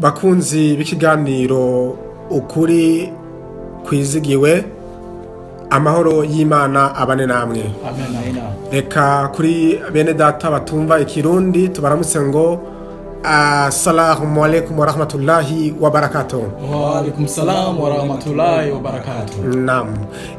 Bakunzi b'ikiganiro ukuri kwizigiwe, amahoro y'Imana abane namwe. Amen. Reka kuri bene data batumva ikirundi tubaramutse ngo assalamu alaikum wa rahmatullahi wa barakatuh. Wa alaikum salam wa rahmatullahi wa barakatuh. Naam.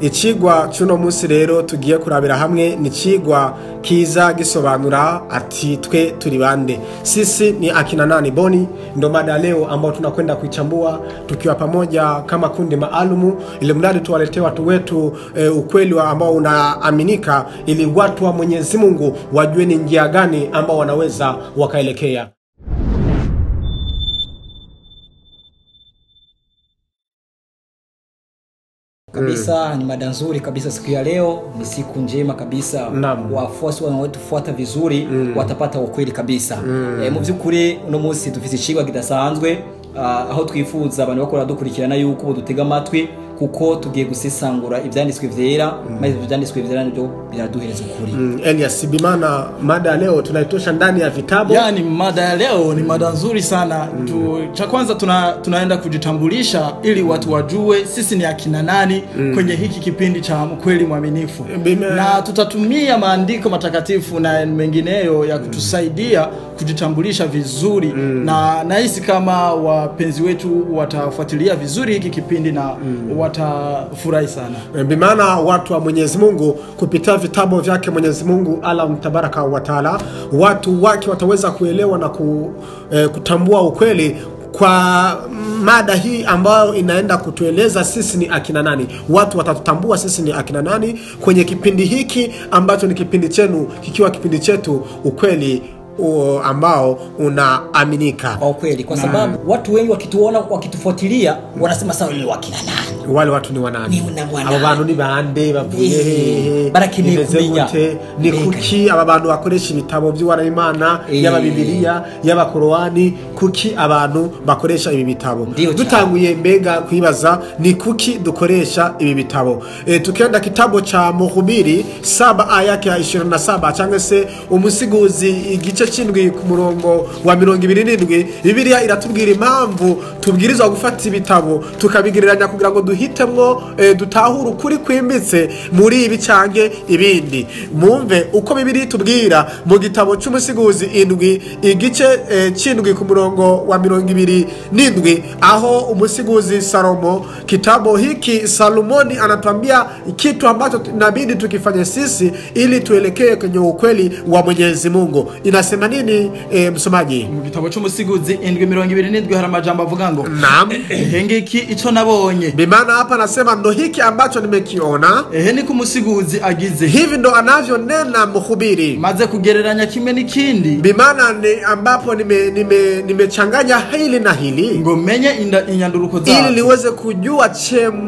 Icigwa cuno munsi rero tugiye kurabira hamwe ni cigwa kiza gisobanura ati twe turi bande. Sisi ni akina nani? Boni ndo mada leo ambao tunakwenda kuichambua tukiwa pamoja kama kundi maalumu, ili mradi tuwaletee watu wetu ukweli ambao unaaminika, ili watu wa Mwenyezi Mungu wajue ni njia gani ambao wanaweza wakaelekea. Kabisa ni mada nzuri kabisa siku ya leo, ni siku njema kabisa. Wafuasi wanaotufuata vizuri watapata ukweli kabisa. Mu byukuri uno munsi dufite icigwa kidasanzwe, aho twifuza abantu bakora dukurikirana yuko dutega amatwi, kuko tugiye gusesangura ibyanditswe vyera, maze ibyanditswe vyera nibyo biraduhereza ukuri. Elias Bimana, mada leo tunaitosha ndani ya vitabu. Yani mada ya leo ni mada nzuri sana. Cha kwanza tunaenda kujitambulisha ili watu wajue sisi ni akina nani kwenye hiki kipindi cha Mkweli Mwaminifu. Na tutatumia maandiko matakatifu na mengineyo ya kutusaidia kujitambulisha vizuri. Na nahisi kama wapenzi wetu watafuatilia vizuri hiki kipindi na watafurahi sana. Bimaana watu wa Mwenyezi Mungu kupitia vitabu vyake Mwenyezi Mungu Allah Mtabaraka wa Taala, watu wake wataweza kuelewa na kutambua ukweli kwa mada hii ambayo inaenda kutueleza sisi ni akina nani. Watu watatutambua sisi ni akina nani kwenye kipindi hiki ambacho ni kipindi chenu, kikiwa kipindi chetu ukweli ambao unaaminika. Kwa ukweli, kwa sababu watu wengi wakituona, wakitufuatilia, wanasema sawa ni wakina nani? Wale watu ni wanani? Abo bantu ni bande bavuye hehe? Barakeneye kumenya ni kuki aba bantu bakoresha ibitabo by'Imana, yaba Bibiliya, yaba Korani, kuki abantu bakoresha ibi bitabo? Dutanguye mbega kwibaza ni kuki dukoresha ibi bitabo. Tukienda kitabu cha Muhubiri 7 aya ya 27 cyangwa se umusiguzi igice c'indwi ku murongo wa 27, Bibiliya iratubwira impamvu tubwirizwa gufata ibitabo tukabigereranya kugira ngo duhitemwo dutahure ukuri kwimbitse muri ibi canke ibindi. Mumve uko Bibiliya itubwira mu gitabo c'umusiguzi indwi igice c'indwi ku murongo wa 27, aho umusiguzi Salomo, kitabu hiki Salomoni anatuambia kitu ambacho inabidi tukifanye sisi ili tuelekee kwenye ukweli wa Mwenyezi Mungu. Inasema nini msomaji? Mu gitabo c'umusiguzi indwi 27 hari amajambo avuga ngo naam, ehe ngiki ico nabonye. Bimaana hapa nasema ndo hiki ambacho nimekiona. Ehe ni kumusiguzi agize. Hivi ndo anavyonena mhubiri. Maze kugereranya kimwe n'ikindi. Bimaana ni ambapo nimechanganya hili na hili, ngo menye inyanduruko zako, ili niweze kujua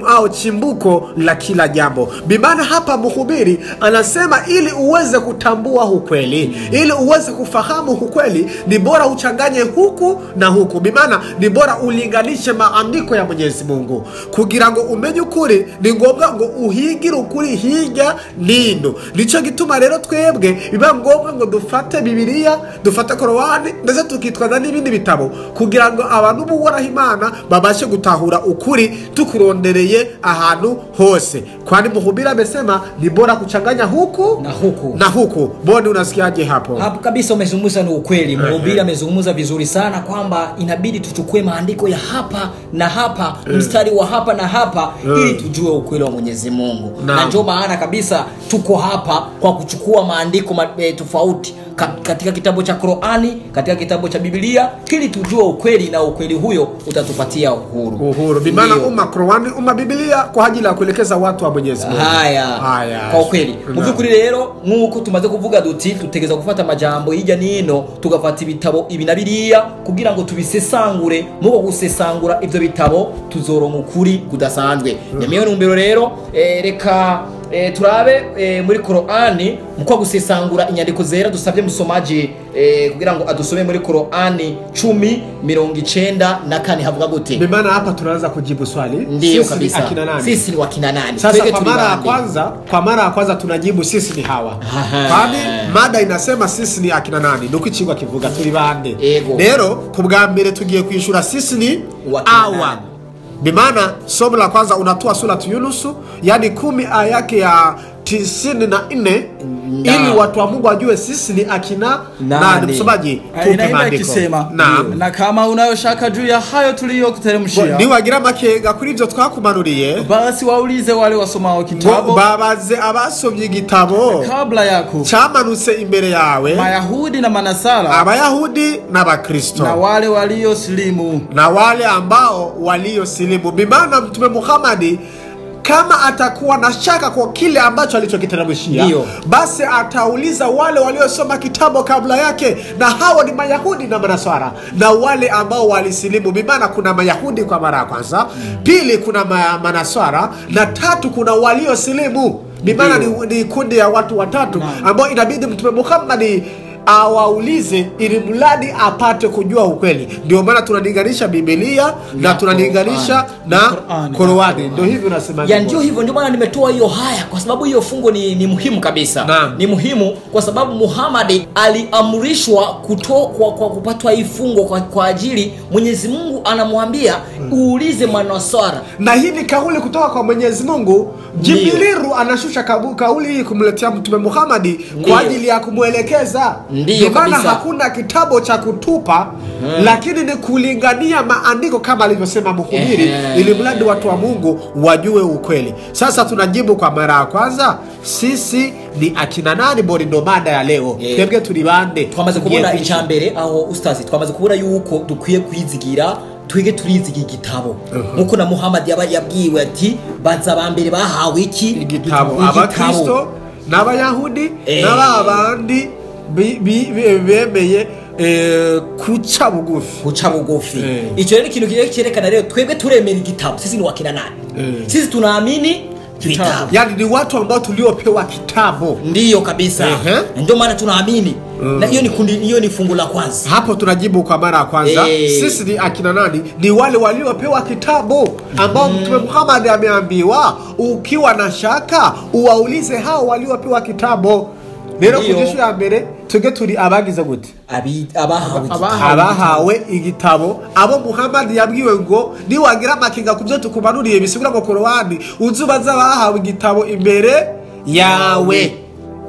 au chimbuko la kila jambo. Bimaana hapa mhubiri anasema ili uweze kutambua ukweli, ili uweze kufahamu ukweli, ni bora uchanganye huku na huku. Bimaana ni bora ulinganishe maandiko ya Mwenyezi Mungu kugira ngo umenye ukuri. Ni ngombwa ngo uhigire ukuri hirya nino. Nico gituma rero twebwe biba ngombwa ngo dufate Bibiliya, dufate Korani, ndetse tukitwaza n'ibindi bitabo kugira ngo abantu b'Uhoraho Imana babashe gutahura ukuri tukurondereye ahantu hose. Kwani mhubiri amesema ni bora kuchanganya huku na huku na huku. Boni, unasikiaje hapo? Hapo kabisa umezungumza ni ukweli. Mhubiri amezungumza vizuri sana kwamba inabidi tuchukue maandiko ya hapa na hapa, mstari wa hapa na hapa, ili tujue ukweli wa Mwenyezi Mungu. Na ndio maana kabisa tuko hapa kwa kuchukua maandiko tofauti katika kitabu cha Qur'ani, katika kitabu cha Biblia, ili tujue ukweli, na ukweli huyo utatupatia uhuru. Uhuru. Bimaana umma Qur'ani, umma Biblia kwa ajili ya kuelekeza watu wa Mwenyezi Mungu. Haya. Kwa ukweli. Mu byukuri rero nkuko tumaze kuvuga duti tutegeza gufata amajambo hirya nino, tugafata ibitabo ibi na biriya kugira ngo tubisesangure. Muko gusesangura ivyo bitabo tuzoronka ukuri kudasanzwe. Nyamiyo numbero rero, reka Turabe muri Qur'ani mukwa gusesangura inyandiko zera dusabye musomaji kugira ngo adusome muri Qur'ani 10:94 havuga gute. Bimana hapa tunaanza kujibu swali. Ndiyo sisi kabisa. Ni akina nani? Sisi ni wakina nani? Sasa kwa mara ya kwanza tunajibu sisi ni hawa. Kwani mada inasema sisi ni akina nani? Nuko icigwa kivuga turi bande. Rero kubwa mbere tugiye kwishura sisi ni awa. Bimana somo la kwanza unatoa sura Yunus, yani 10 aya yake ya 94 ili watu wa Mungu wajue sisi ni akina nani. Msomaji tupe maandiko. Na kama unayoshaka juu ya hayo tuliyokuteremshia, ni wagira makenga kuri ivyo twakumanuriye, basi waulize wale wasomao kitabu, babaze abasomye igitabo kabla yako cyamanutse imbere yawe, Mayahudi na Manasara, Abayahudi na Bakristo, na wale waliosilimu, na wale ambao waliosilimu. Bimana Mtume Muhammad kama atakuwa na shaka kwa kile ambacho alichokiteremshia, basi atauliza wale waliosoma kitabu kabla yake, na hawa ni Mayahudi na Manaswara na wale ambao walisilimu. Bimaana kuna Mayahudi kwa mara ya kwanza, pili kuna Manaswara, na tatu kuna waliosilimu. Bimaana ni kundi ya watu watatu ambao inabidi Mtume Muhammad awaulize ili mradi apate kujua ukweli. Ndio maana tunalinganisha Biblia na tunalinganisha na Qur'ani. Ndio hivyo unasema. Ya ndio hivyo, ndio maana nimetoa hiyo haya kwa sababu hiyo fungo ni muhimu kabisa. Na ni muhimu kwa sababu Muhammad aliamrishwa kutoka kwa kupatwa hii fungo kwa ajili Mwenyezi Mungu anamwambia uulize Manasara. Na hii ni kauli kutoka kwa Mwenyezi Mungu. Jibiliru anashusha kauli hii kumletea Mtume Muhammad kwa ajili ya kumuelekeza. Ndiyo kabisa. Hakuna kitabu cha kutupa, lakini ni kulingania maandiko kama alivyosema mhubiri, ili mradi watu wa Mungu wajue ukweli. Sasa tunajibu kwa mara ya kwanza, sisi ni akina nani? Bori ndo mada ya leo. Twebwe turi bande. Twamaze kubona icambere aho ustazi, twamaze kubona yuko dukwiye kwizigira, twige turiziga igitabo. Nkuko na Muhammad yabwiwe ati baza bambere bahawe iki igitabo, Abakristo n'Abayahudi n'ababandi bemeye kuca bugufi, kuca bugufi. Icyo rero ikintu cyerekana rero twebwe turemera igitabo. Sisi ni wakina nani? Sisi tunaamini kitabu. Yani ni watu ambao tuliopewa kitabu. Ndiyo kabisa. Ndio maana tunaamini. Na hiyo ni kundi, hiyo ni fungu la kwanza. Hapo tunajibu kwa mara ya kwanza. Sisi ni akina nani? Ni wale waliopewa kitabu ambao Mtume Muhammad ameambiwa ukiwa na shaka uwaulize hao waliopewa kitabu. Rero kujishu ya mbere tuge turi abagize gute? Abahawe igitabo. Abo Muhammad yabwiwe ngo niwagira makinga kubyo tukumanuriye bisigura ngo Qur'ani uzubaza abahawe igitabo imbere yawe.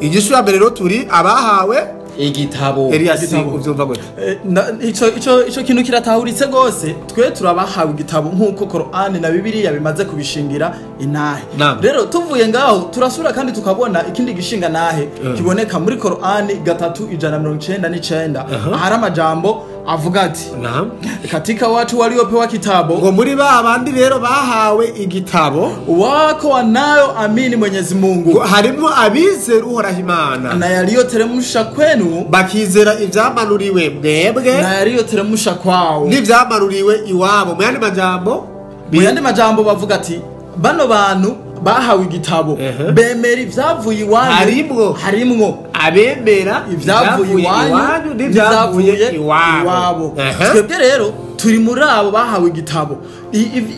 Igishu ya mbere rero turi abahawe igitabo. Elias uvyumva gute? Ico kintu kiratahuritse gose. Twe turabahawe igitabo nkuko Qur'ani na Bibiliya bimaze kubishingira inahe. Rero tuvuye ngaho turasura kandi tukabona ikindi gishinga nahe kiboneka muri Qur'ani 3:99 ahari amajambo avuga ati katika watu waliopewa kitabu, ngo muri ba bandi rero bahawe igitabo, wako wanayo amini Mwenyezi Mungu, harimo abizera Uhoraho Imana, na yaliyoteremsha kwenu, bakizera ibyamanuriwe mwebwe, na yaliyoteremsha kwao, n'ibyamanuriwe iwabo. Mu yandi majambo bavuga ati bano bantu bahawe igitabo bemera ivyavuye iwanyu, harimwo abemera ivyavuye iwanyu n'ivyavuye iwabo. Twebwe rero turi muri abo bahawe igitabo.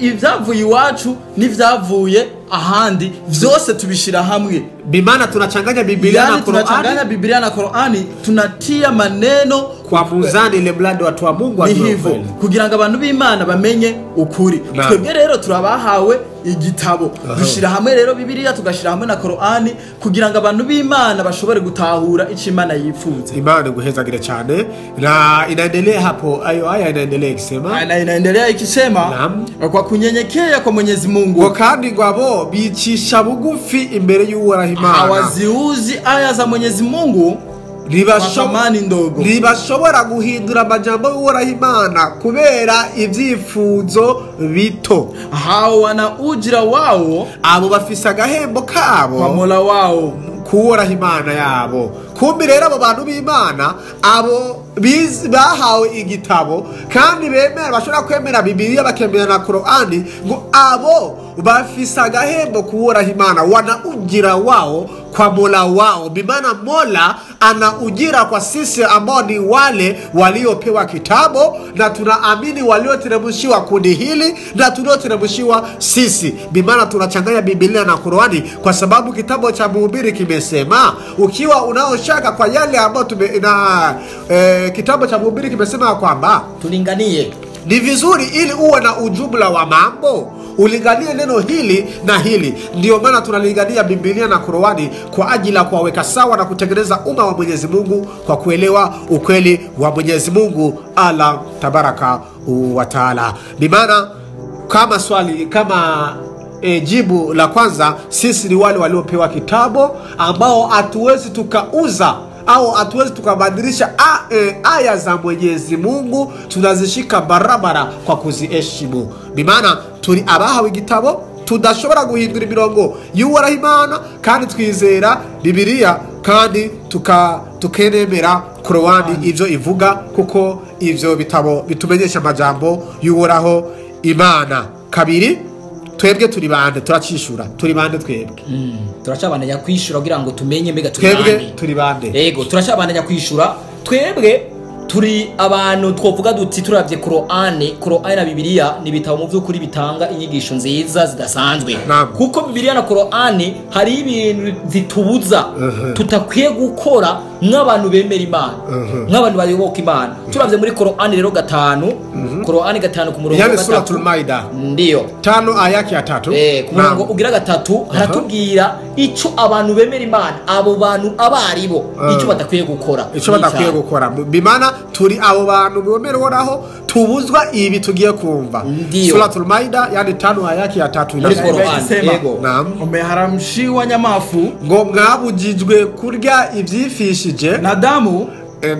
Ivyavuye iwacu n'ivyavuye ahandi vyose tubishira hamwe. Bimana tunachanganya Biblia na Qur'ani, tunachanganya Biblia na Qur'ani, tunatia maneno kwa muzani ile mradi watu wa Mungu ni hivyo kugira ngo abantu b'Imana bamenye ukuri. Twebwe rero turabahawe igitabo, dushira hamwe rero Biblia tugashira hamwe na Qur'ani kugira ngo abantu b'Imana bashobore gutahura ico Imana yifuza. Imana guhezagire cyane. Na inaendelea hapo ayo aya inaendelea ikisema, na inaendelea ikisema kwa kunyenyekea kwa Mwenyezi Mungu, kandi ngo abo bicisha bugufi imbere y'Uhoraho Imana, hawaziuzi aya za Mwenyezi Mungu ntibashobora guhindura amajambo y'Uhoraho Imana kubera ibyifuzo bito. Hao wana ujira wao, abo bafise agahembo kabo kwa Mola wao, kuhoraho Imana yabo, Kumbi rero abo bantu b'Imana abo bahawe igitabo kandi bemera, bashobora kwemera Bibiliya bakemera na Korani, ngo abo bafise agahembo kuhoraho Imana, wana ujira wao kwa Mola wao. Bimana Mola ana ujira kwa sisi ambao ni wale waliopewa kitabu na tunaamini walioteremshiwa kundi hili na tulioteremshiwa sisi. Bimana tunachanganya Biblia na Korani kwa sababu kitabu cha Mhubiri kimesema ukiwa unaoshaka kwa yale ambayo kitabu cha Mhubiri kimesema kwamba tulinganie, ni vizuri ili uwe na ujumla wa mambo ulinganie neno hili na hili. Ndio maana tunalingania Biblia na Korani kwa ajili ya kuwaweka sawa na kutengeneza umma wa Mwenyezi Mungu kwa kuelewa ukweli wa Mwenyezi Mungu Allah tabaraka wa taala. Bimaana kama swali kama jibu la kwanza, sisi ni wale waliopewa kitabu ambao hatuwezi tukauza au hatuwezi tukabadilisha aya za Mwenyezi Mungu, tunazishika barabara kwa kuziheshimu. Bimaana turi abahawe igitabo tudashobora guhindura imirongo y'Uhoraho Imana, kandi twizera Bibiliya kandi tukenemera Korani ivyo ivuga, kuko ivyo bitabo bitumenyesha amajambo y'Uhoraho Imana. Kabiri, twebwe turi bande? Turacishura turi bande twebwe? Turacabandanya kwishura kugira ngo tumenye mbega turi bande. Twebwe turi bande? Yego, turacabandanya kwishura. Twebwe turi abantu twovuga duti turavye Korani na Bibiliya ni bitabo mu by'ukuri bitanga inyigisho nziza zidasanzwe. Kuko Bibiliya na Korani hari ibintu zitubuza tutakwiye gukora nk'abantu bemera Imana, nk'abantu bayoboka Imana. Turavye muri Korani rero 5, Korani 5 ku murongo wa 3, Suratul Maida ndiyo 5 aya ya 3, ku murongo ugira 3 haratubwira ico abantu bemera Imana, abo bantu abaribo ico badakwiye gukora, ico badakwiye gukora. Bimana turi abo bantu bemera Uhoraho tubuzwa ibi tugiye kumva. Suratul Maida yani 5 aya ya 3 muri Korani. Yego, naam. Umeharamshiwa nyamafu, ngo mwabujijwe kurya ivyifishije na damu,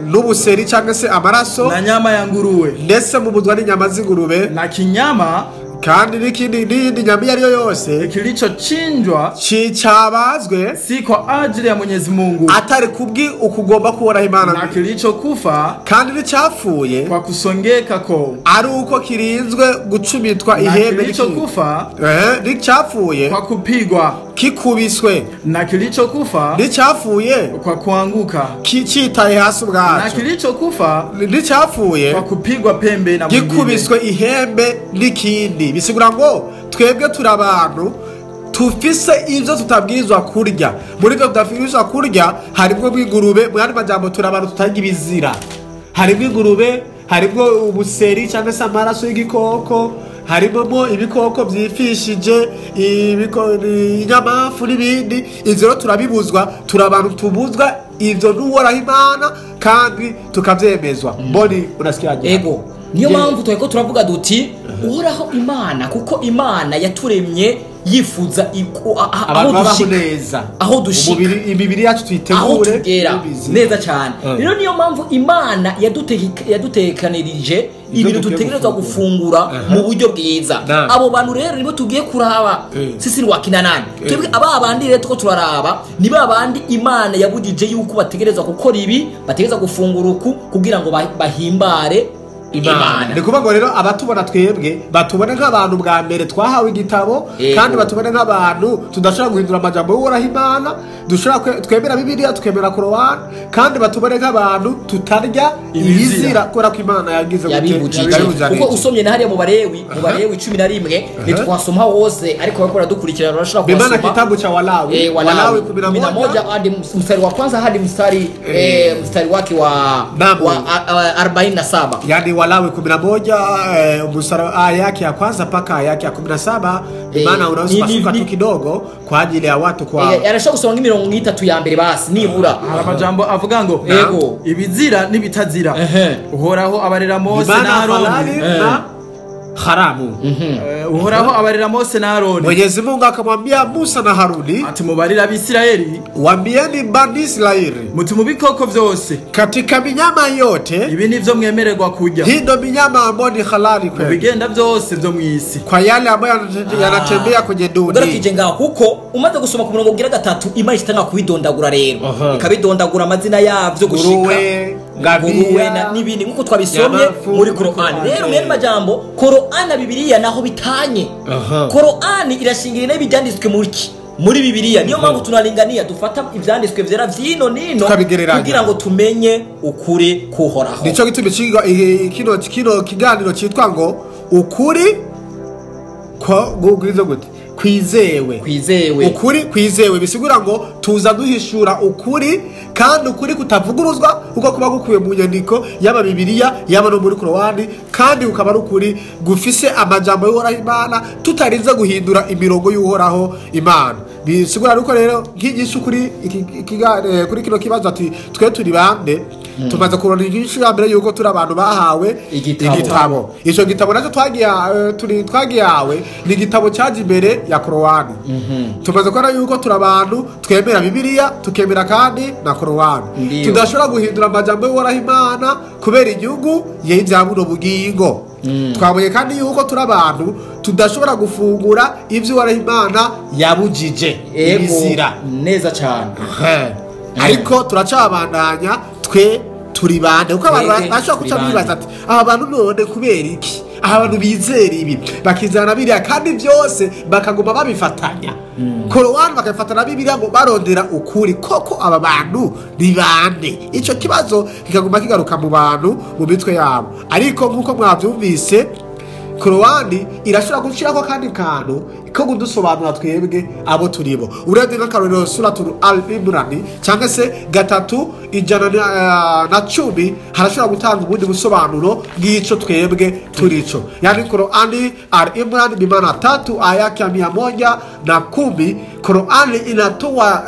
n'ubuseri cyangwa se amaraso, na nyama ya nguruwe, ndetse mubuzwa n'inyama z'ingurube, na kinyama, kandi n'ikindi n'indi nyama iyo ariyo yose kilichochinjwa cyabazwe si kwa ajili ya Mwenyezi Mungu, atari kubwi ukugomba kuhoraho Imana, na kilichokufa kandi n'icyapfuye kwa kusongeka ko ari uko kirinzwe gucumitwa ihembe, kilichokufa n'icyapfuye kwa kupigwa kikubiswe, na kilichokufa n'icyapfuye kwa kuanguka kicitaye hasi ubwaco, na kilichokufa n'icyapfuye kwa kupigwa pembe na mwingine, gikubiswe ihembe n'ikindi. Bisigura ngo twebwe turi abantu tufise ivyo tutabwirizwa kurya. Muri ivyo tutabwirizwa kurya harimo ingurube, mwandi majambo turi abantu tutarya ibizira. Harimo ingurube, harimo ubuseri cyangwa se amaraso y'igikoko, harimo ibikoko byifishije, inyamafu n'ibindi. Ivyo rero turabibuzwa, turi abantu tubuzwa ivyo n'Uhoraho Imana kandi tukavyemezwa. Mboni unasikia aje? Ego. Niyo mpamvu tweko turavuga duti Uhoraho Imana, kuko Imana yaturemye yifuza aho dushika neza, aho dushika imibiri yacu tuyitegure neza cyane. Rero niyo mpamvu Imana yadutekanirije ibintu dutegerezwa gufungura mu buryo bwiza. Abo bantu rero nibo tugiye kuraba sisi wakina nani. Twebwe aba bandi rero tuko turaraba ni ba bandi Imana yabujije yuko bategerezwa gukora ibi, bategerezwa gufungura uku kugira ngo bahimbare Imana. Ni kuvuga ngo rero abatubona twebwe batubona nk'abantu bwa mbere twahawe igitabo, kandi batubona nk'abantu tudashobora guhindura amajambo y'Uhoraho Imana, dushobora twemera Bibiliya tukemera Korani, kandi batubone nk'abantu tutarya ibizira kubera ko Imana yagize gute. Kuko usomye na hariya mu Balewi 11 nitwasoma hose, ariko bakora dukurikirana urashobora kuhasoma. Bimana kitabu cha Walawi, Walawi 11 hadi mstari wa kwanza hadi mstari mstari wake wa 47, yani Walawi 11 mstari aya yake ya kwanza mpaka aya yake ya 17. Maana unaweza kushuka tu kidogo kwa ajili ya watu kwa arashobora gusoma nk'imirongo 3 ya mbere basi nibura. Amajambo avuga ngo yego ibizira n'ibitazira Uhoraho abarira Mose na Aroni na haramu. Uhoraho abarira Mose na Aroni. Mwenyezi Mungu akamwambia Musa na Haruni, ati mubarira Abisirayeli, waambieni bani Israeli, muti mu bikoko vyose, katika minyama yote, ibi nivyo mwemererwa kurya, hii ndo minyama ambayo ni halali kwenu, bigenda vyose vyo mwisi, kwa yale ambayo yanatembea kwenye dunia. Ugarukije ngaho kuko umaze gusoma ku murongo ugira gatatu Imana itanga kubidondagura rero, ikabidondagura amazina yavyo gushika nguruwe n'ibindi nkuko twabisomye muri Qur'an. Rero mwene majambo Qur'an na Bibiliya naho bitanye. Qur'an irashingira n'ibyanditswe muri Bibiliya. Niyo mpamvu tunalingania dufata ivyanditswe vyera vyino nino kugira ngo tumenye ukuri kuhoraho. Nico gituma kino kiganiro citwa ngo ukuri ko gugwizo gute kwizewe. Ukuri kwizewe bisigura ngo tuza duhishura ukuri, kandi ukuri kutavuguruzwa kuko kuba gukuye mu nyandiko yaba Bibiliya yaba no muri Qur'ani, kandi ukaba ukuri gufise amajambo y'Uhoraho Imana tutarinze guhindura imirongo y'Uhoraho Imana. Bisigura ruko rero nkigisha kuri kuri kino kibazo ati twe turi bande, tumaze kurona inyishu ya mbere yuko turi abantu bahawe igitabo. Ico gitabo nacyo twagihawe ni igitabo cyaje imbere ya Qur'ani. Tumaze kubona yuko turi abantu twemera Bibiliya tukemera kandi na Qur'ani. Tudashobora guhindura amajambo y'Uhoraho Imana kubera inyungu y'ivya buno bugingo. Twabonye kandi yuko turi abantu tudashobora gufungura ivyo Uhoraho Imana yabujije ibizira neza cyane. Ariko turacabandanya twe turi bande, kuko abantu bashobora kuca bibaza ati aba bantu none kubera iki aba bantu bizera ibi bakizana biriya kandi byose bakaguma babifatanya Qur'an bakafatana Bibiliya ngo barondera ukuri koko aba bantu ni bande. Ico kibazo kikaguma kigaruka mu bantu mu mitwe yabo. Ariko nkuko mwavyumvise Qur'ani irashobora gushirako kandi kantu ko kudusobanura twebwe abo turibo. Urebye nk'akarorero Suratul Al-Imran cyangwa se 310 harashobora gutanga ubundi busobanuro bw'ico twebwe turico. Yani Qur'ani Al-Imran bimana 3 aya ya 110, Qur'ani inatoa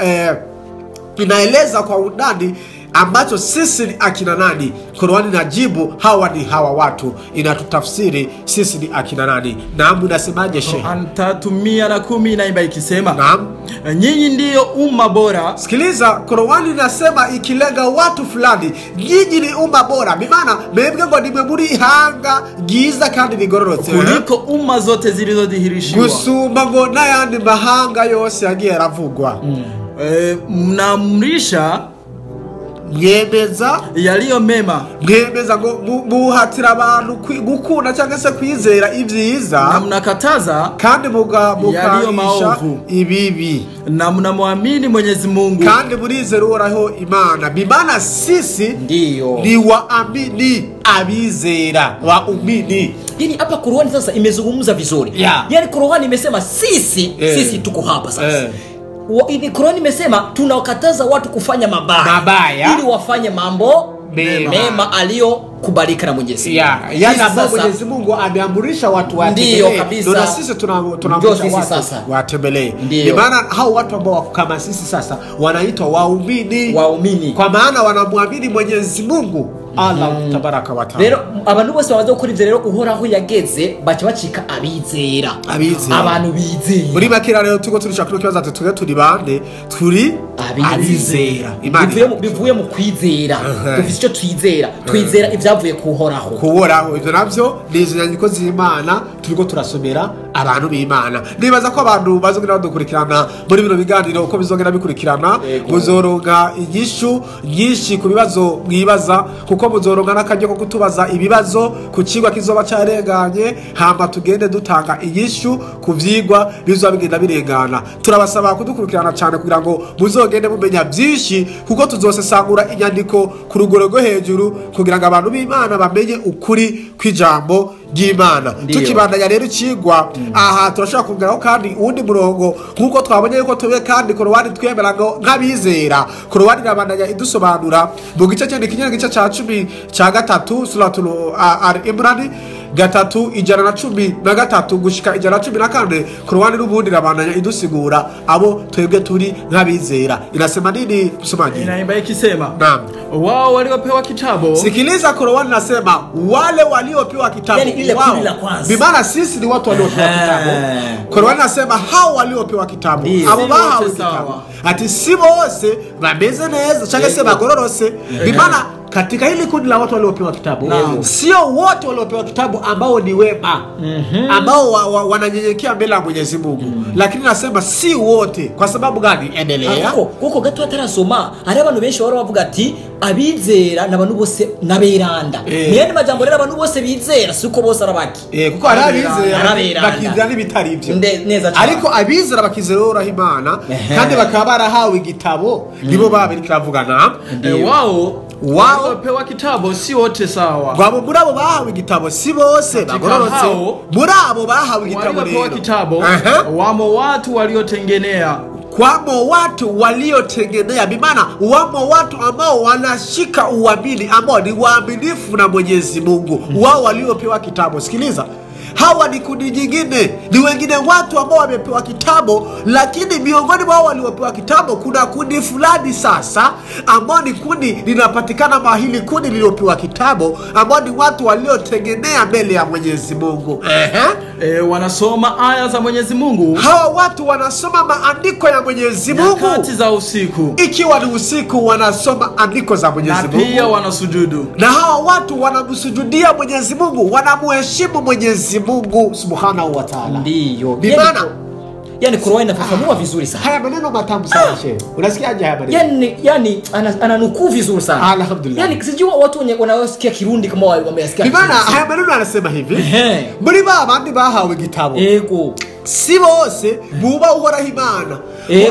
inaeleza kwa undani ambacho sisi ni akina nani. Qur'ani inajibu hawa ni hawa watu, inatutafsiri sisi ni akina nani. Naam, unasemaje Sheikh? Qur'an 310 inaimba ikisema, naam, nyinyi ndiyo umma bora. Sikiliza, Qur'ani inasema ikilenga watu fulani, nyinyi ni umma bora. Bimaana mwebwe ngo nimwe muri ihanga giza kandi rigororotse kuliko umma zote zilizodhihirishiwa, gusumba ngo n'ayandi mahanga yose yagiye aravugwa. Mnaamrisha mwemeza yaliyo mema, mwemeza ngo muhatira abantu gukunda cyangwa se kwizera ibyiza, na mnakataza kandi mukaisha ibibi, na mnamwamini Mwenyezi Mungu kandi murizera Uhoraho Imana. Bimana sisi ndiyo ni waamini, abizera waumini. Yani hapa Qur'ani sasa imezungumza vizuri. Yani Qur'ani imesema sisi sisi tuko hapa sasa. Qur'ani imesema tunawakataza watu kufanya mabaya ili wafanye mambo mema aliyokubalika na Mwenyezi Mungu. Yaani ambao Mwenyezi Mungu ameamrisha watu watembelee. Ndio na sisi tunaamrisha watu watembelee. Ni maana hao watu ambao wako kama sisi sasa wanaitwa waumini. Waumini. Kwa maana wanamwamini Mwenyezi Mungu Allah tabaraka wa taala. Rero abantu bose bamaze gukora ivyo rero Uhoraho yageze baca bacika abizera. Abantu bizera. Muri makira rero tuko turishaka kino kibazo ati turi turi bande, turi abizera. Bivuye mu kwizera. Dufite icyo twizera. Twizera ivyavuye kuhoraho. Kuhoraho ivyo navyo ni inyandiko z'Imana turiko turasomera abantu b'Imana. Nibaza ko abantu bazogera badukurikirana muri bino biganiro uko bizogera bikurikirana, muzoronka inyishu nyinshi ku bibazo mwibaza, kuko muzoronka n'akaryo ko kutubaza ibibazo ku cigwa kizoba carenganye, hama tugende dutanga inyishu ku vyigwa bizoba bigenda birengana. Turabasaba kudukurikirana cyane kugira ngo muzogende mumenya byinshi, kuko tuzosesangura inyandiko ku rugero rwo hejuru kugira ngo abantu b'Imana bamenye ukuri kw'ijambo ry'Imana. Tukibandanya rero icigwa aha turashobora kongeraho kandi uwundi murongo nkuko twabonye yuko tube kandi Korowani twemera ngo nk'abizera. Korowani irabandanya idusobanura mu gice cyane kinyene gice ca 13 Suratul Al-Imran 3:113 gushika 114 Korowani n'ubundi irabandanya idusigura abo twebwe turi nk'abizera. Inasema nini msomaji? Inaimba ikisema, Naam. Wao waliopewa kitabu. Sikiliza, Korowani nasema wale waliopewa kitabu. Yani ile kundi la kwanza. Bimaana sisi ni watu waliopewa kitabu. Korowani nasema hao waliopewa kitabu. Abo bahawe kitabu. Ati si bose bameze neza cyangwa se bagororose. Bimaana katika hili kundi la watu waliopewa kitabu, sio wote waliopewa kitabu ambao ni wema, ambao wananyenyekea mbele ya Mwenyezi Mungu. Lakini nasema si wote. Kwa sababu gani? Endelea. Kuko gato atarasoma hari abantu benshi bahora bavuga ati abizera n'abantu bose naberanda. Niyo majambo rero abantu bose bizera siko bose arabaki. Kuko hari abizera bakizera n'ibitari ibyo. Ariko abizera bakizera Uhoraho Imana kandi bakaba barahawe igitabo nibo babiri kiravugana. Wao waliopewa kitabu si wote sawa. Wabo muri abo bahawe igitabo si bose bagororotse. Muri abo bahawe igitabo rero kitabu wamo watu waliotengenea. Kwamo watu waliotengenea, bimaana wamo watu ambao wanashika uamini, ambao ni waaminifu na Mwenyezi Mungu. Wao waliopewa kitabu. Sikiliza, hawa ni kundi jingine, ni wengine watu ambao wamepewa kitabu, lakini miongoni mwao waliopewa kitabu kuna kundi fulani sasa ambao ni kundi linapatikana mahali kundi liliopewa kitabu, ambao ni watu waliotegemea mbele ya Mwenyezi Mungu. Wanasoma aya za Mwenyezi Mungu. Hawa watu wanasoma maandiko ya Mwenyezi Mungu nyakati za usiku. Ikiwa ni usiku wanasoma andiko za Mwenyezi Mungu. Na pia wanasujudu. Na hawa watu wanamsujudia Mwenyezi Mungu, wanamuheshimu Mwenyezi Mungu Subhanahu wa Ta'ala. Ndiyo. Bimaana yani Qur'an inafafanua vizuri sana. Haya maneno matamu sana shehe. Unasikiaje haya maneno? Yani ananukuu vizuri sana. Alhamdulillah. Yani sijui watu wanaosikia Kirundi kama wameyasikia. Bimaana haya maneno anasema hivi. Muri ba bandi bahawe igitabo. Yego. Si bose buba Uhoraho Imana.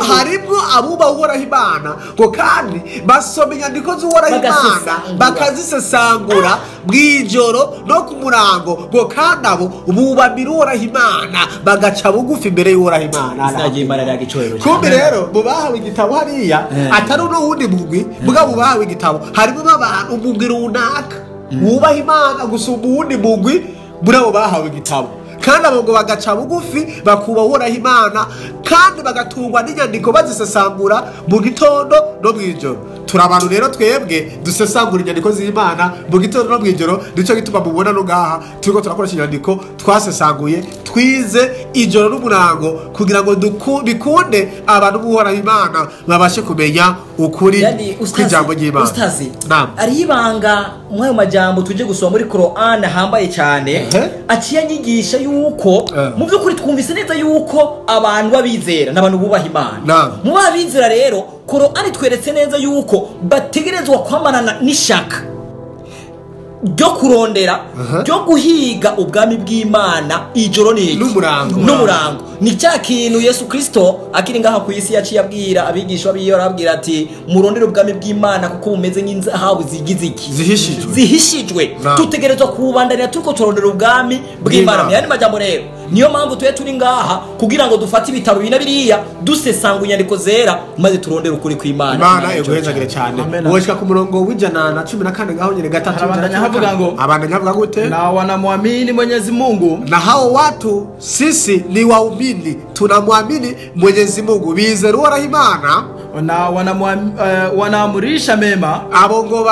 Harimo abuba Uhoraho Imana ngo kandi basoma inyandiko z'Uhoraho Imana bakazisesangura bw'ijoro no ku murango, ngo kandi abo bubamira Uhoraho Imana bagaca bugufi imbere y'Uhoraho Imana. Kumbe rero mu bahawe igitabo hariya atari uno wundi mugwi, mugabo bahawe igitabo harimo abantu umugwi runaka wubaha Imana gusumba uwundi mugwi muri abo bahawe igitabo. Kandi abo ngo bagaca bugufi bakuba Uhoraho Imana kandi bagatungwa n'inyandiko bazisesangura mu gitondo no mw'ijoro. Turi abantu rero twebwe dusesangura inyandiko z'Imana mu gitondo no mw'ijoro, nico gituma mubona no ngaha turiko turakoresha inyandiko twasesanguye twize ijoro n'umurango kugira ngo bikunde abantu b'Uhoraho Imana babashe kumenya ukuri kw'ijambo ry'Imana. Ustazi, ari ibanga mwayo majambo tuje gusoma muri Qur'an hambaye cyane aciye anyigisha yuko mu by'ukuri twumvise neza yuko abantu babizera n'abantu bubaha Imana. Mu babizera rero Qur'an tweretse neza yuko bategerezwa kwamanana n'ishaka ryo kurondera ryo guhiga ubwami bw'Imana ijoro n'umurango. Ni cya kintu Yesu Kristo akiri ngaha ku isi yaciye abwira abigishwa biyo, arababwira ati murondere ubwami bw'Imana kuko bumeze nk'inzahabu zigize iki zihishijwe. Tutegerezwa kubandanira turiko turondera ubwami bw'Imana. Yani majambo rero niyo mpamvu tuye turi ngaha kugira ngo dufate ibitabo bina biriya dusesanga inyandiko zera maze turondere ukuri kw'Imana. Imana iguhezagire cyane. Woshika ku murongo w'114 ngaho nyene gatatu havuga ngo abandanya havuga gute? Na wanamwamini Mwenyezi Mungu. Na hao watu sisi ni waumini tunamwamini Mwenyezi Mungu bizera Uhoraho Imana na wanaamurisha mema, abo ngo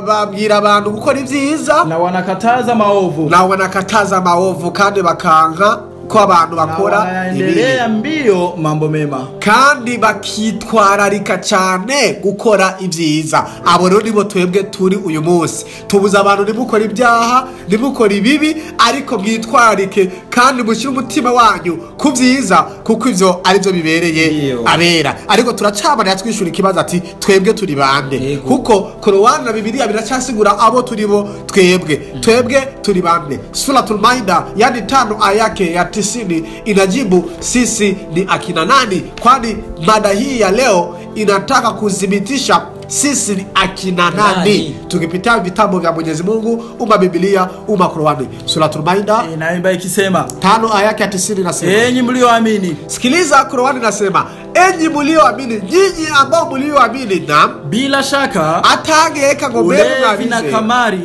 babwira abantu gukora ibyiza, na wanakataza maovu, na wanakataza maovu kandi bakanka ko abantu bakora ibibi mbio mambo mema, kandi bakitwararika cyane gukora ibyiza. Abo rero nibo twebwe turi uyu munsi, tubuza abantu ntibukora ibyaha, ntibukora ibibi, ariko mwitwararike kandi mushyire umutima wanyu ku byiza kuko ivyo arivyo bibereye abera. Ariko turacabana twishura ikibazo ati twebwe turi bande, kuko Qur'an na Bibiliya biracyasigura abo turi bo twebwe. Twebwe turi bande? Suratul Maida yani 5 aya yake ya 90 inajibu sisi ni akina nani, kwani mada hii ya leo inataka kudhibitisha sisi ni akina nani tukipitia vitabu vya Mwenyezi Mungu, uma Biblia, uma Qur'ani. Suratul Maida inaimba ikisema 5 aya yake ya 90 inasema, enyi mlioamini. Sikiliza, Qur'ani inasema enyi mlioamini, nyinyi ambao mlioamini, na bila shaka atageka ngombe na kamari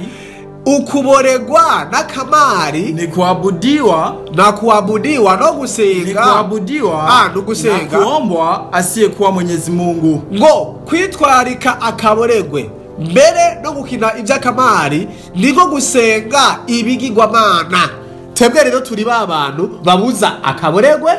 Ukuboregwa n'akamari ni kuabudiwa na kuabudiwa no gusenga, ni kuabudiwa no gusenga, na kuombwa asiyekuwa Mwenyezi Mungu. Ngo kwitwararika akaboregwe mbere no gukina iby'akamari niko gusenga ibigirwamana. Twebwe rero turi ba bantu babuza akaboregwe,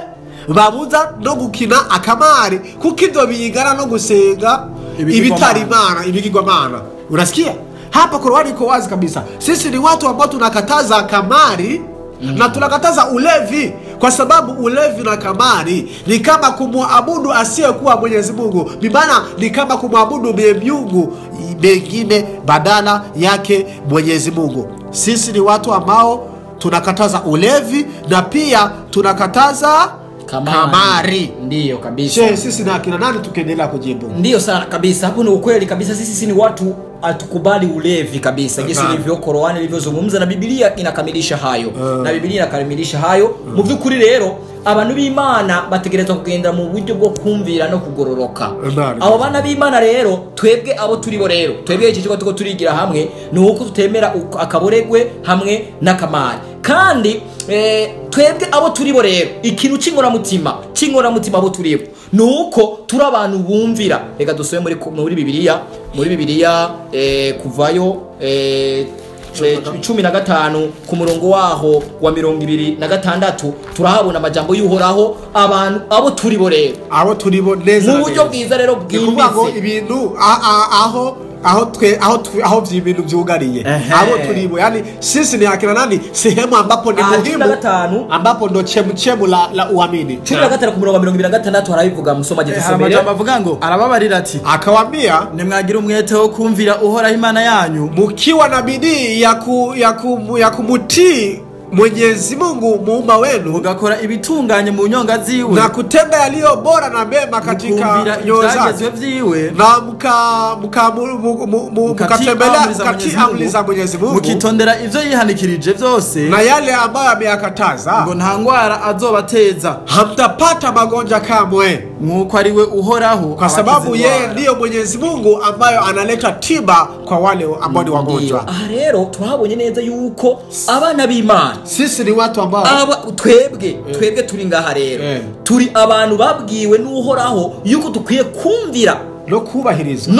babuza no gukina akamari, kuko ibyo bingana no gusenga ibitari Imana, ibigirwamana. Unasikia? Hapa Qur'ani iko wazi kabisa. Sisi ni watu ambao tunakataza kamari na tunakataza ulevi, kwa sababu ulevi na kamari ni kama kumwabudu asiyekuwa Mwenyezi Mungu. Bimaana ni kama kumwabudu miungu mengine badala yake Mwenyezi Mungu. Sisi ni watu ambao tunakataza ulevi na pia tunakataza kamari. Ndiyo kabisa. Sisi na akina nani tukiendelea kujibu? Ndiyo sana kabisa. Hapo ni ukweli kabisa. Sisi ni watu atukubali ulevi kabisa. Jinsi ilivyo Qur'ani ilivyozungumza na Biblia inakamilisha hayo. Na Biblia inakamilisha hayo. Mu byukuri rero abantu b'Imana bategerezwa kugenda mu buryo bwo kumvira no kugororoka. Abo bana b'Imana rero twebwe abo turi bo rero twebwe iki kigo tuko turigira hamwe ni uko tutemera akaboregwe hamwe n'akamari. Kandi twebwe abo turi bo rero ikintu c'inkoramutima abo turi bo nuko turi abantu bumvira. Reka dusome muri Bibiliya, muri Bibiliya kuvayo 15 ku murongo waho wa 26 turahabona amajambo y'Uhoraho abantu abo turi bo rero, abo turi bo neza mu buryo bwiza rero bwimbitse ibintu aho aho twe aho aho ibintu byugariye abo turi bo, yani sisi ni akina nani sehemu ambapo ni muhimu ambapo ndo chemchemu la uamini. 15 ku murongo wa 26 harabivuga musomaje tusomere. Amajambo avuga ngo arababarira ati, akawambia nimwagira umwete wo kumvira Uhoraho Imana yanyu mukiwa na bidii ya kumutii Mwenyezi Mungu muumba wenu, mugakora ibitunganye mu nyonga ziwe na kutenda yaliyo bora na mema katika nyoyo vyiwe na mukatembelea katika amri za Mwenyezi Mungu, mukitondera ivyo yihanikirije vyose na yale ambayo ameyakataza, ngo nta ngwara azobateza, hamtapata magonjwa kamwe, nkuko ari we Uhoraho, kwa sababu yeye ndiyo Mwenyezi Mungu ambayo analeta tiba kwa wale ambao ni wagonjwa. Rero twahabonye neza yuko abana b'Imana sisi ni watu ambao twebwe turi ngaha rero turi abantu babwiwe n'Uhoraho yuko dukwiye kumvira no kubahiriza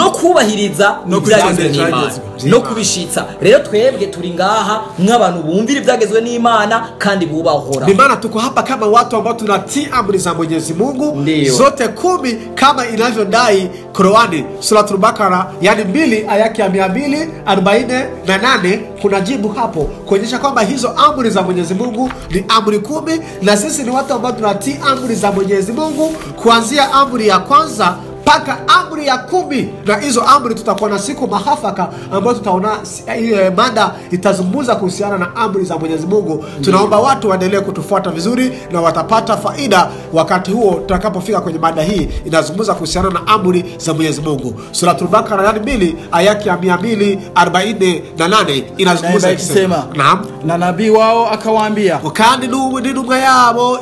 ibyagezwe n'Imana no kubishitsa. Rero twebwe turi ngaha nk'abantu bumvira ibyagezwe n'Imana kandi bubahora. Imana tuko hapa kama watu ambao tunatii amri za Mwenyezi Mungu zote 10 kama inavyodai Qur'ani Suratul Bakara, yani 2 aya ya 248. Kuna jibu hapo kuonyesha kwamba hizo amri za Mwenyezi Mungu ni amri 10, na sisi ni watu ambao tunatii amri za Mwenyezi Mungu kuanzia amri ya kwanza paka amri ya 10. Na hizo amri tutakuwa na siku mahafaka ambayo tutaona mada itazungumza kuhusiana na amri za Mwenyezi Mungu. Tunaomba watu waendelee kutufuata vizuri na watapata faida wakati huo tutakapofika kwenye mada hii inazungumza kuhusiana na amri za Mwenyezi Mungu. Suratul Bakara 2 aya ya 248 inazungumza ikisema, naam, na nabii wao akawaambia, kandi n'intumwa yabo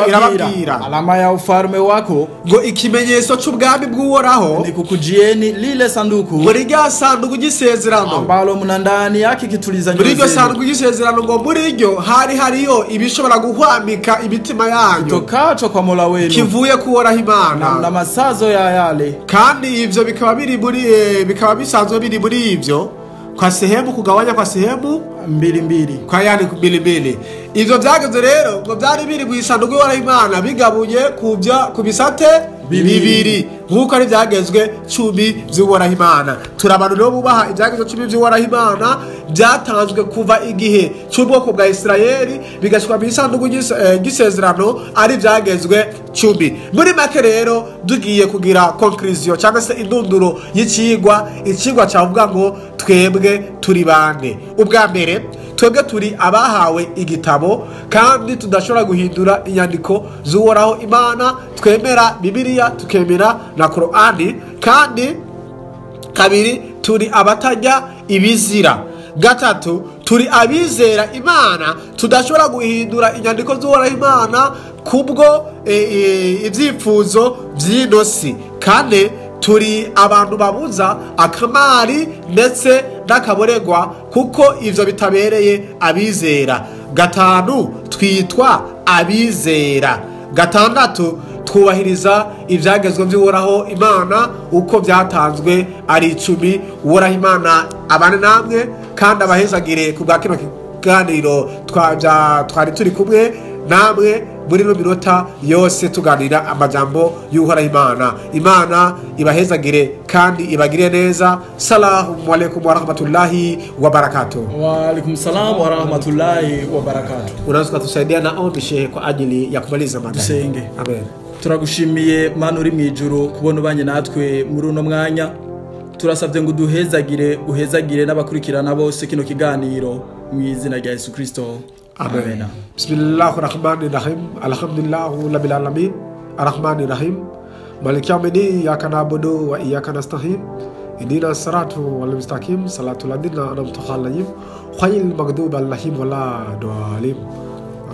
irababwira alama ya ufalme wako, ngo ikimenyetso cy'ubwami bw'Uhoraho ni kukujieni lile sanduku, muri rya sanduku ry'isezerano ambalo mna ndani yake kituliza nyoyo muri iryo sanduku ry'isezerano, ngo muri iryo hari hariyo ibishobora guhwamika imitima yanyu kitokacho kwa Mola wenu kivuye ku Uhoraho Imana na masazo ya yale, kandi ivyo bikaba biri muri bikaba bisanzwe biri muri ivyo kwa sehemu kugawanya kwa sehemu mbili mbili kwa yani mbili mbili. Ivyo byageze rero ngo byari biri mu isanduku y'Uhoraho Imana bigabuye kubya kubisate bibiri nkuko ari byagezwe 10 by'Uhoraho Imana. Turabantu rero bubaha ibyagezwe 10 by'Uhoraho Imana byatanzwe kuva igihe cy'ubwoko bwa Isirayeli bigashikwa mu isanduku y'isezerano ari byagezwe 10. Muri make rero dugiye kugira conclusion cyangwa se indunduro y'ikigwa, ikigwa cyavuga ngo twebwe turi bande. Ubwa mbere twebwe turi abahawe igitabo kandi tudashobora guhindura inyandiko z'Uhoraho Imana, twemera Bibiliya tukemera na Qur'ani. Kandi kabiri turi abatajya ibizira. Gatatu turi abizera Imana tudashobora guhindura inyandiko z'Uhoraho Imana kubwo ibyifuzo by'inosi. Kane turi abantu babuza akamari ndetse n'akaboregwa, kuko ivyo bitabereye abizera. 5, twitwa abizera. 6, twubahiriza ivyagezwe vy'Uhoraho Imana uko byatanzwe ari 10. Uhoraho Imana abane namwe kandi abahezagire ku bwa kino kiganiro twari turi kumwe namwe muri no minota yose tuganira amajambo y'Uhoraho Imana. Imana ibahezagire kandi ibagire neza. Salamu alaykum wa rahmatullahi wa barakatuh. Wa alaykum salam wa rahmatullahi wa barakatuh. Unaweza kutusaidia na ombi shehe kwa ajili ya kumaliza mada. Dusenge. Amen. Turagushimiye Mana uri mwijuru kubona ubanye natwe muri uno mwanya. Turasabye ngo uduhezagire, uhezagire n'abakurikirana bose kino kiganiro mu izina rya Yesu Kristo. Amen. Bismillahir Rahmanir Rahim. Alhamdulillahi rabbil alamin. Arrahmanir Rahim. Maliki yawmiddin. Iyyaka na'budu wa iyyaka nasta'in. Ihdinas siratal mustaqim. Siratal ladzina an'amta 'alaihim ghayril maghdubi 'alaihim waladdallin.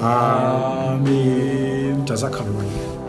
Amin. Jazakallahu.